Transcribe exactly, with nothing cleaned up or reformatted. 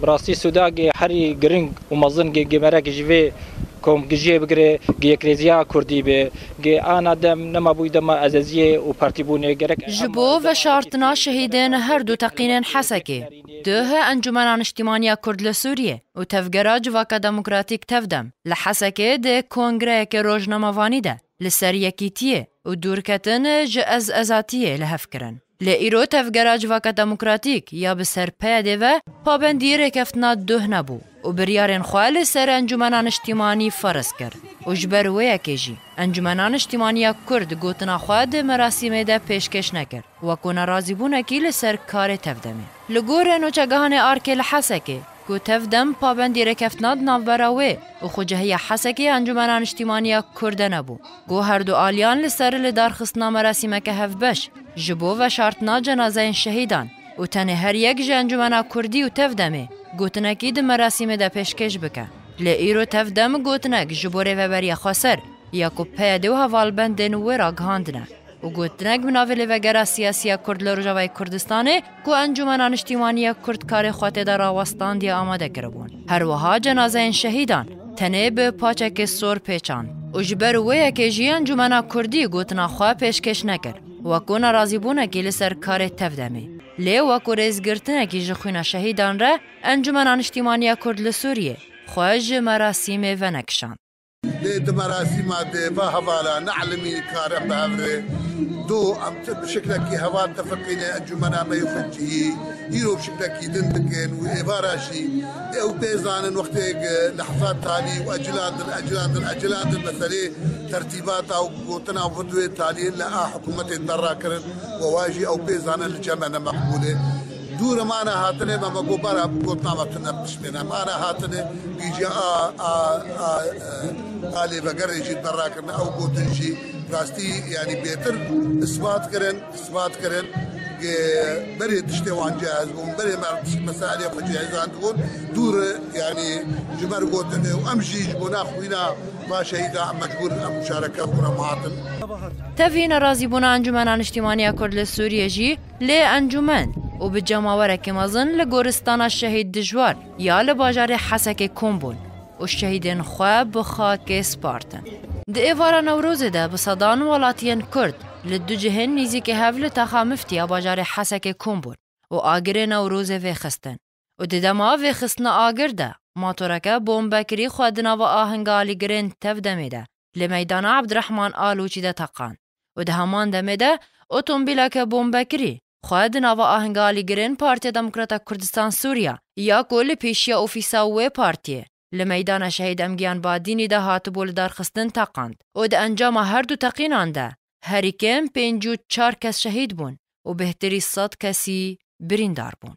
Bi rastî sûdagê herî giring û mezin gê gê merek ji vê komgijiyê bigire, gê yekrêziya Kurdî be, gê ana dem nema bûy dema ezeziyê û partîbûnê gerek. Ji bo veşartina şehîdên her du teqînên Hesekê, duh Encûmena Niştîmaniya Kurd li Sûriyê û Tevgera Civaka Demokratîk Tevdem li Hesekê di kongreyeke rojnamevanî de li ser yekîtiyê û dûrketin ji ez-, ezatiyê li hev kirin. Lê îro Tevgera Civaka Demokratîk ya bi ser PYDê ve pabendî rêkeftina duh nebû û biryarên xwe li ser Encûmena Niştîmanî ferz kir û ji ber wê yekê jî Encûmena Niştîmaniya Kurd gotina xwe di merasîmê de pêşkêş nekir, wekû nerazîbûnekî li ser karê Tevdemê. Li gorî nûçegihanê ARKê li Hesekê, ku Tevdem pabendî rêkeftina di navbera wê û xwecehiya Hesekê Encûmena Niştîmaniya Kurd de nebû, ku her du aliyan li ser lidarxistina merasîmeke hevbeş ji bo veşartina cenazeyên şehîdan û tenê her yek ji Encûmena Kurdî û Tevdemê gotinekî di merasîmê de pêşkêş bike. Lê îro Tevdem gotinek ji bo Rêveberiya Xweser ya ku PYD û hevalbendên wê ragihandine û gotinek bi navê Lêvegera Siyasî ya Kurd li Rojavayê Kurdistanê ku Encûmena Niştîmanî ya Kurd karê xwe tê de rawestandiye amade kiribûn. Her wiha cenazeyên şehîdan tenê bi paçekê sor pêçand û ji ber wê yekê jî Encûmena Kurdî gotina xwe pêşkêş nekir, wekû nerazîbûnekî li ser karê Tevdemê. Lê wekû rêzgirtinekî ji xwîna şehîdan re Encûmena Niştîmanî ya Kurd li Sûriyê xwe ji merasîmê venekişand. Lê di merasîma de va hevala neelimî kar em bi hev re do em ti bi şiklekî heval tefiqîne encûmena me yê xwencihî, îro bi şiklekî din dikin û êvara jî ew pê zanin wextê lehzat talî û ecilan din, ecilan din, ecilan din meselê tertîbata û gotina û vê taliyên li a hikûmetê derra kirin û wa jî ew pê zanin li cem me ne meqbûl e. Dûr em ana hatine me, me got bara gotina me tune tiştê ne. Em ana hatine gîjiya a, a, a, a lêvegerê jî derrakirine ew gotin jî rastî, yanî bêtir isbat kirin, isbat kirin. Ge berê tiştê wan cihaz bûn, berê me tişt meselê xwe cihazan dibûn. Dûr, yanî ji ber gotinê û em jî ji bona xwîna va şehîda em mecbûr em muşareke xwe re hatin. Tevî nerazîbûna Encûmena Niştîmaniya Kurd li Sûriyê jî lê encûmen û bi cemawerekî mezin li goristana Şehîd Dijwar ya li bajarê Hesekê kom bûn û şehîdên xwe bi xakê spartin. Di êvara Newrozê de bi sedan welatiyên Kurd li du cihên nîzîkê hev li taxa Miftiya bajarê Hesekê kom bûn û agirê Newrozê vêxistin. Û di dema vêxistina agir de, matoreke bombekirî xwe di nava ahinga alîgirên Tevdemê de li meydana Ebdirehman Alûçî de teqand. Û di heman demê de otomobîleke bombekirî xwe di nava ahinga alîgirên Partiya Demokrata Kurdistan Sûriya ya ku li pêşiya ofîsa wê partiyê li meydana Şehîd Emgiyan Badînî de hatibû lidarxistin teqand. Û di encama her du teqînan de herî kêm pêncî û çar kes şehîd bûn û bêhtirî sed kesî birîndar bûn.